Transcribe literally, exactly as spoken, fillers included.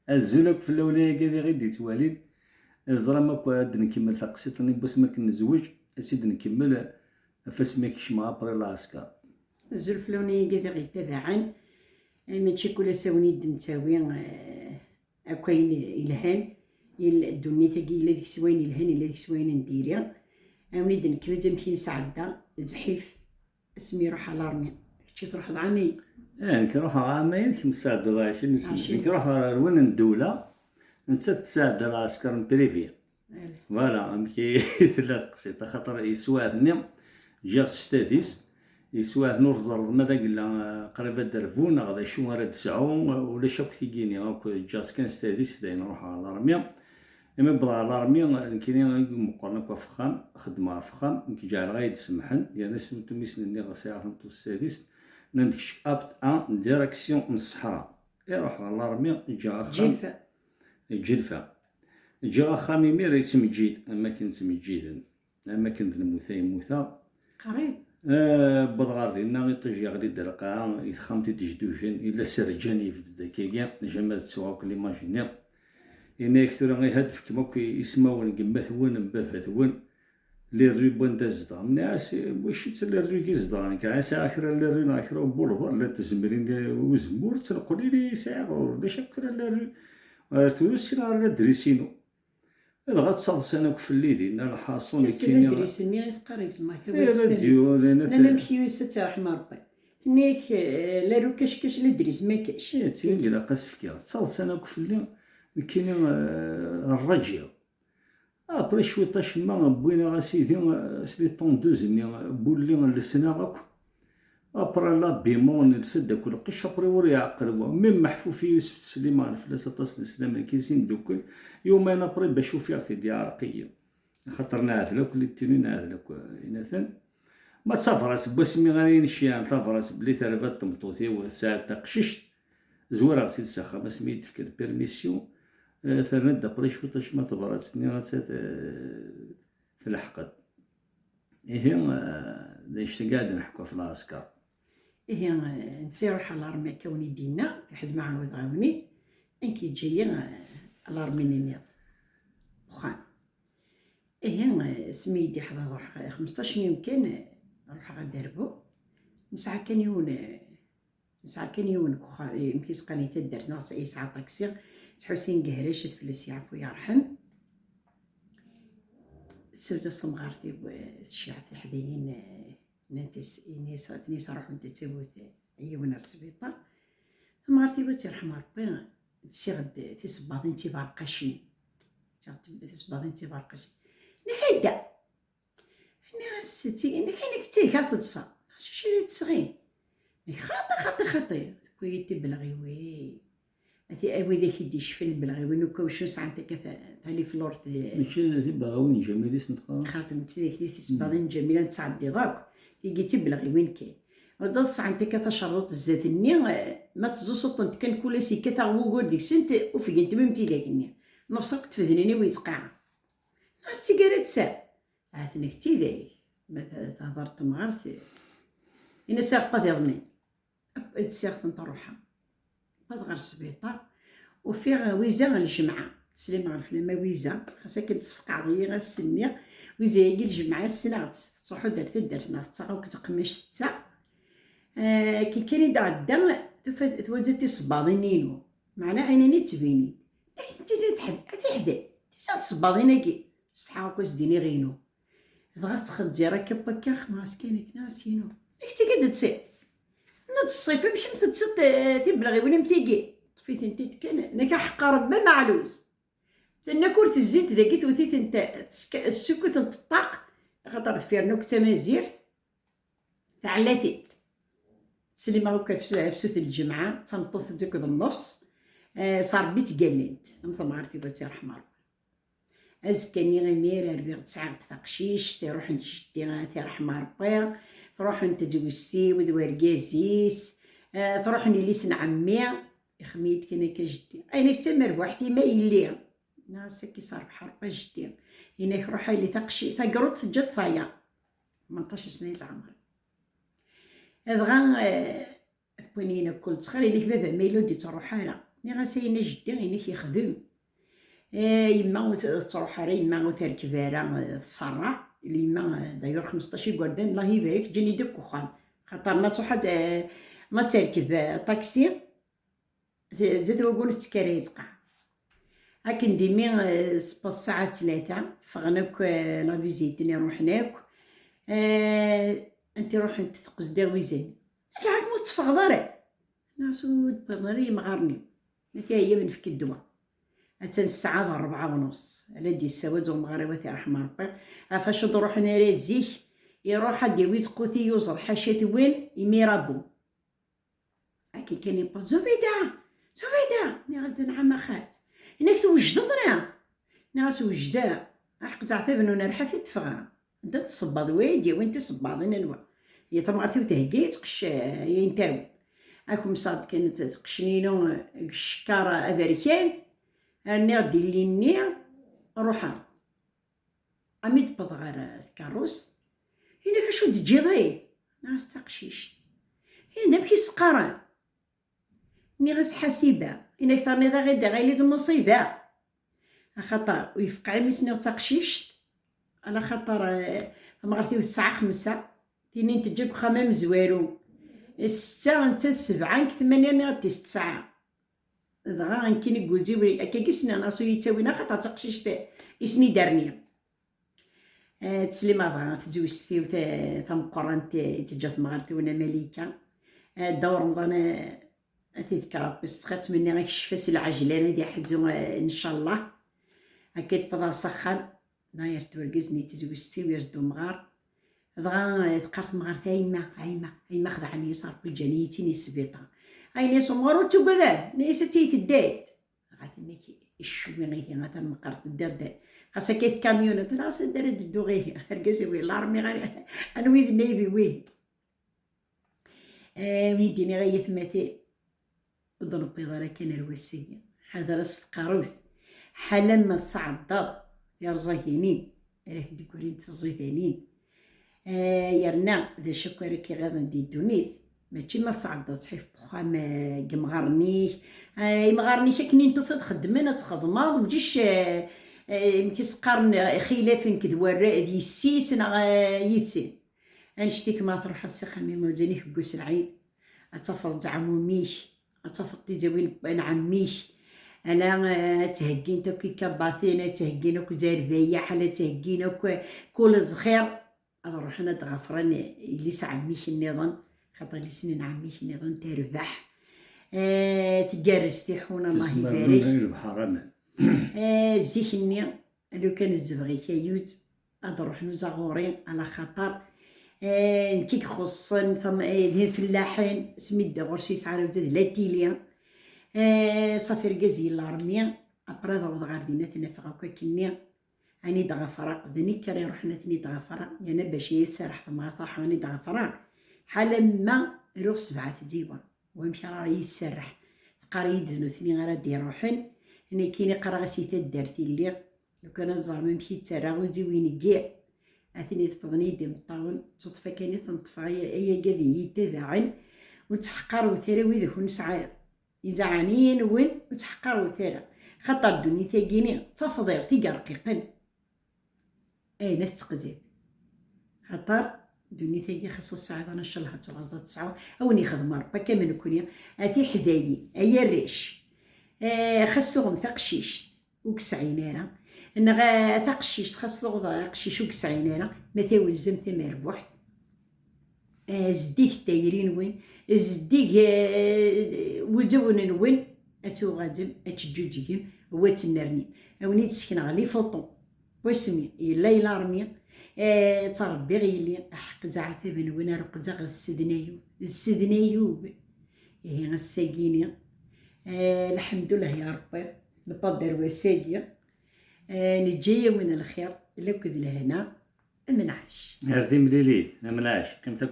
Azul akk fell-awen ay agad i ɣ-id-yettwalin. Ẓram akk ad d-nkemmel taqsiṭ-nni n wasmi akken nezweǧ, ad tt-id-nkemmel ɣef asmi i kecmeɣ après lɛesker. Azul fell-awen ay agad i ɣ-yettabaɛen. Mačči kul ass a wen-id-nettawi, eh, akk ayen ilhan. Il-, ddunit-agi yella deg-s wayen ilhan, yella deg-s wayen n diri. A wen-id-nekkemz amek i nesɛedda zzḥif asmi iruḥ ɣer l'armée. Kečči truḥeḍ ɛamayen? Eh, nekk ruḥeɣ ɛamayen, kemm tesɛeddaḍ ɛecrin sna. Nekk ruḥeɣ ɣer Rwin n ddula, nettat tesɛedda lɛesker n privé. Voilà, amek i tella teqsiṭ, axaṭer yeswaɛt-nni ǧǧiɣ s tadist, yeswaɛt-nni ur ẓerreḍ ma d agella, eh, qrib ad d-rbu neɣ d acu ara d-tesɛu, eh, ulac akk tigini, akk ǧǧiɣ-tt kan s tadist, dayen ruḥeɣ ɣer l'armée. Imi wwḍeɣ ɣer l'armée, nekkini i meqqren akk ɣef uxxam, xeddmeɣ ɣef uxxam, nekk ǧeɛleɣ ay d-semḥen, yerna s umussu-nni sɛiɣ tameṭṭut s tadist, nnan-d kečč apte à direction n ṣṣeḥra. Iruḥ ɣer l'armée, ǧǧiɣ axxam. Ǧilfa. Ǧǧiɣ axxam imir yettmeǧǧid, am akken ttmeǧǧiden, am akken d lmut ay mmuteɣ. Qrib. Eh, wwḍeɣ ɣer dinna, iṭij yeɣli-d ar lqaɛa, i texxamt i d-jdujen, yella serǧan yebded akkagi, jamais ad ttuɣ akk l'image-nni. Yenna-yak tura, ihi ad d-tefkem akk ismawen n yemma-twen, n baba-twen, les rues n wanda zedɣen. Nniɣ-as, wacu-tt les rues i zedɣen? Nekk sɛiɣ kra n les rues neɣ kra n ubulbar, llant tzemrin, eh, uzemmur, ttneqlin i sɛiɣ, ulac akk kra n les rues. Ar tura ur ssineɣ ara ladris-inu. Dɣa ttaḍsan akk fell-i dinna, lḥaṣun. Kasi nekkini ladris-nni i teqqar gzem-ak. Eh, radio, lana nnan amek yusa, tt-iṛḥem Ṛebbi. Tenna-yak, eh, la rue cache cache, ladris ma cache. Eh, d tin i ilaq ad s-fkeɣ. Ttaḍsan akk fell-i, nekkini, eh, rraǧiɣ. Après cwiṭ acemma, wwin-aɣ a sidi, eh, s les tondeuses-nni, bulli lesnaɣ akk. Après l'habillement, nelsa-d akk lqecc, après ur iɛeqqel wa. Même Meḥfuf i Yusef, ttsellimeɣ fell-as aṭas n sslam, nekk i sin ddukkul, yumayen après bac ufiɣ-t-id, yeɛreq-iyi. Axaṭer neɛdel akk les tenues, neɛdel akk, eh, inaten. Ma d tabrat n wasmi ara yi-necciɛen tabrat belli terba-d tmeṭṭut-iw, tesɛa-d taqcict, zwareɣ-tt-id s axxam asmi i d-tefka la permission, eh, terna-d après cwiṭ acemma tabrat-nni atta, eh, telḥeq-d. Ihi, eh, d annect-agi ara d-neḥku ɣef lɛesker. Ihi, eh, netta iruḥ ɣer l'armée akka wen-id-yenna, fiḥel ma ɛawdeɣ-awen-id, nekk yeǧǧa-yi, eh, l'armée-nni nniḍen. Uxxam. Ihi, eh, asmi i d-iḥḍer ruḥeɣ, eh, xmesṭac n yumkan, eh, ruḥeɣ ad d-rbuɣ. Nesɛa kan yiwen, eh, Nesɛa kan yiwen deg uxxam, eh, amek i s-qqaren, i taddart-nneɣ s-, yesɛa aṭaksi, s Ḥusin Gehrac, ad fell-as yeɛfu yerḥem. Tessawel-as temɣart-iw, eh, tecceɛ tiḥdayin, eh, nnant-as, ini-as, tenna-as ruḥent ad tawit, eh, yiwen ar sbiṭar. Temɣart-iw ad tt-yerḥem Ṛebbi, tessiɣ-d tisebbaḍin tiberqacin. Tessiɣ-d tisebbaḍin tiberqacin. Nniɣ anda? Nniɣ-as, ttigi, nekk, nekk ttiga teḍsa. Acu la tesɣi? Nekk xaṭi, xaṭi, xaṭi. Tewwi-yi-d tibelɣiwin. Ati, a widak i d-icfen tibelɣiwin, ukaw cun sɛant akka ta-, taliflurt. Mačči d tibelɣiwin n Ǧamil i sent-qqaren? Xaṭi, mačči d akli tisebbaḍin n Ǧamil, ad ttɛeddiḍ akk. Tigi d tibelɣiwin kan. Ɣezzat sɛant akka tacerruṭ zdat-nni, eh, ma tẓusuṭent kan kul ass yekkat-aɣ wugur deg-sent, ufgent mim tidak-nni. Nefṣ akk tfednin-iw yettqaɛa. Ɣas d tigi ara d-tesɛa. Ahat nekk d tidak. Ma t-, tehder temɣart, ini-as iɣeqqad iḍelli. Ad d-siɣ-tent ruḥeɣ. Wwḍeɣ ɣer sbiṭar, ufiɣ Wiza ɣer ljemɛa. Teslim ɣer fell-am a Wiza, xas akken tesfeqɛeḍ-iyi ass-nni. Wiza-agi ljemɛa ssneɣ-tt, tettruḥu-d ar taddart-nneɣ, tettaɣ akk teqmact tettaɣ. Eh, akken kan i d-ɛedda, tufa, twazza tisebbaḍin-inu. Meɛna ɛinani ttbinin. Akken tizit ad tiḥdel, tisaɣ tisebbaḍin-agi. Setḥaɣ akk as-d-iniɣ inu. Dɣa tettxezzir akka n wakka, xemɣas kan akken as-inu. Nekk ttigi d-ttsi. Nna d ṣṣif, amek am tettseḍ, eh, tibelɣiwin am tigi? Ṭṭef-itent-id kan, nekk aḥeqqar n maɛluz. Tenna-k ur tezzint dagi, tewwet-itent, tsk-, tessukkutent ṭṭaq, axaṭer deffir-nni akk d tamazirt. Teɛla-t-id. Slimeɣ akk afs-, afsut n lǧemɛa, d tameṭṭut akked nnefs, eh, s Ṛebbi ttgallint, am temɣart-iw ad tt-iṛḥem Ṛebbi. Azekka-nni imir rbiɣ-d sɛiɣ-d taqcict, iṛuḥen jeddi, ad t-iṛḥem Ṛebbi, truḥen tezwest-iw d wergaz-is, eh, truḥen yelli-s n ɛemmi, ixem-iyi-d kan akka jeddi. Ayen ak d tamerbuḥt-im a yelli. Nniɣ-as, akka i s-rbeḥ Ṛebbi a jeddi. Yenna-ak, ruḥ a yelli taqci-, tagruḍt teǧǧa-tt tayeḍ. Tmenṭac sna i tt-ɛemṛen. Dɣa, eh, wwin-iyi-n akk ttxir, yenna-ak baba ma yella ur d-ittruḥ ara. Nniɣ-as ayen a jeddi, inek yexdem. Eh, yemma ur t-, ur tettruḥ ara, yemma ur terkeb ara, eh, tṣerreɛ. Yemma, eh, d'ailleurs xmesṭac igerdan, Allah ibarek, ǧǧan-iyi-d akk uxxam. Xaṭer ma truḥ ad, eh, ma terkeb, eh, aṭaksi, t-, tzad wagun tettkerriz qeɛ. Akken dimi, eh, sbeɣ ssaɛa tlata, ffɣen akk, eh, la visite-nni, ruḥen akk. Eh, anti ruḥent teqqes d awizan. Akka ur teffɣeḍ ara. Nniɣ-as ur d-wwiḍen ara yimɣaren-iw. Nekk, aya nefk ddwa. Attan ssaɛa d rrebɛa u nus. Ala d-yessawad umɣar-iw, ad t-iṛḥem Ṛebbi. Ɣef acu d-ruḥen ara zik? Iṛuḥ ad d-yawi tquti yuẓeḍ ḥaca twin, imir abu. Akken kan yewweḍ, Zubida! Zubida! Nniɣ-as-d, nɛam a xat. Inek twejdeḍ neɣ? Nniɣ-as wejdeɣ. Aḥeq zeɛtaben ur nerḥa fi tefɣa. Anda tṣebbaḍ wa i d-yawin tisebbaḍin anwa? Ya tamɣart-iw thegga yettqec, eh, ayen tawi. Akemsaḍ kan tqecninu, eh, deg cekkaṛ aberkan, rniɣ-d illi-nni, ruḥeɣ. Ami d-wwḍeɣ ɣer tkeṛṛust, inek acu d-teǧǧiḍ-iyi? Nniɣ-as d taqcict. Ini-d amek i s-qqaren? Nniɣ-as ḥasiba. Inek terniḍ aɣ-id aɣili d muṣiba. Axaṭer ur yefqeɛ imi s-nniɣ d taqcict. Ala xaṭer, eh, tamɣart-iw tesɛa xemsa, tinin teǧǧa deg uxxam amezwaru setta, netta d sebɛa, nekk tmanya, nniɣ-d tis tesɛa. Dɣa nekkini deg uziwel, akkagi ssneɣ asu yettawin, axaṭer d taqcict i sen-id-rniɣ. Eh, tteslimaɣ dɣa ɣef tezwest-iw ta-, tameqqrant i teǧǧa temɣart-iw n Malika. Eh, Dda Remḍan, eh, ad t-idek Ṛebbi s ttxaṭ menni, ad k-ccfa s lɛejlan, ad iḥzu, eh, ncallah. Akka i d-wwḍeɣ s axxam, dɣa yers-d urgaz-nni i tezwest-iw, yers-d umɣar. Dɣa, eh, teqqar temɣart, a yemma, a yemma, a yemma, xedɛen-iyi s Ṛebbi, ǧǧan-iyi-tt-in i sbiṭar. Ayen-is umɣar ur ttugad ara, nni-as ad tili tedda-d. Dɣa tenna-k icwi ihi, atan meqqret tedda-d. Xas akka tkamyunat, nniɣ-as anda ara d-dduɣ ihi, argaz-iw i larmi, anwi d nnayebi wihi? Eh, win i d-iniɣ ay atmaten, ur d-newwiḍ ara kan ar wass-agi. Ḥader s tqerrut. Ḥala ma tesɛeddaḍ tirẓaganin, ara k-d-grin tẓidanin. Eh, yerna d acu akk ara k-iɣaḍen di ddunit, mačči ma tesɛeddaḍ ttḥif n uxxam, eh, deg imɣaren-ik. Eh, imɣaren-ik akken i n-tufiḍ xeddmen, ad txedmeḍ, mǧic, eh, eh, amek i s-qqaren, eh, xilaf nekk d warra-, d yessi-s neɣ, eh, yid-sen. Annect-ik ma truḥeḍ s axxam imawlan-ik deg wass lɛid, ad tafeḍ zzɛmum-ik, ad tafeḍ tizawin n ɛemmi-k, ala, eh, ad ttheggint akk ikabatin, ad ttheggin akk zerbayeḥ, ala ad ttheggin akk kul zzxir, ad ruḥen ad d-ɣafren yelli-s ɛemmi-k nniḍen, xaṭer yelli-s n ɛemmi-k nniḍen terbeḥ. Eh, tgerrez tiḥuna, Allah ibarek. Irbeḥ ṛṛaman. Eh, zik-nni, lukan zzbeɣ ikayut, ad ruḥen uzaɣuri, ala xaṭer, eh, nekk i ixuṣṣen, tam-, eh, d ifellaḥen, asmi ddiɣ ɣur-s yesɛa rawzat la tili. Eh, ṣafi argaz yella ṛmi, après ad awḍeɣ ɣer din ad ten-afeɣ akk akkenni. Ani d-ɣafreɣ, d nekk ara iruḥen ad ten-id-ɣafreɣ, yerna bac i yi-tserreḥ temɣart ad ruḥeɣ ani d-ɣafreɣ, ḥala ma ruɣ sebɛa tziwa. Wamek ara yi-tserreḥ? Teqqar-iyi-d d nutni ara d-iruḥen, nekkini qqareɣ-as i taddart i lliɣ, lukan ad ẓren amek i ttarraɣ uziwin-agi. Atni ḍefḍen-iyi-d imeṭṭawen, d tuṭṭfa kan i ten-ṭṭfeɣ, ay-, ayagi ad iyi-ttabaɛen, ur ttḥeqqaret ara wid ur nesɛi ara. Izaɛaniyen-nwen ur ttḥeqqaret ara, xaṭer ddunit-agi-ni d tafḍirt i yerqiqen. Ayen ad tettqezzib. Xaṭer ddunit-agi xas ur tesɛiḍ ara ncallah ad tuɣaleḍ ad tesɛuḍ. A wen-ixdem Ṛebbi akka am nekkni, a tiḥdayin, ay arrac. Eh, xas tuɣem taqcict ur yesɛin ara, neɣ, eh, taqcict xas tuɣeḍ aqcic ur yesɛin ara, ma tawenzamt amerbuḥ. Eh, zeddig tayri-nwen, zeddig, eh, wuzawen-nwen, ad tuɣadem, ad teǧǧuǧgem, wa tennernim. A wen-id-sekneɣ les photos. Wasmi yella ilarmi, eh, ttṛebbiɣ yelli, aḥeqq zeɛtab-nwen ar uqzeɣ d ssednayub, d ssednayub. Ihi ass-agi-ni, eh, lḥemdullah ya Ṛebbi, newweḍ-d ar wass-agi, eh, neǧǧa-yawen lxir, lakked lehna, Amenɛac. Ar timlilit, amenɛac. Qqimet akk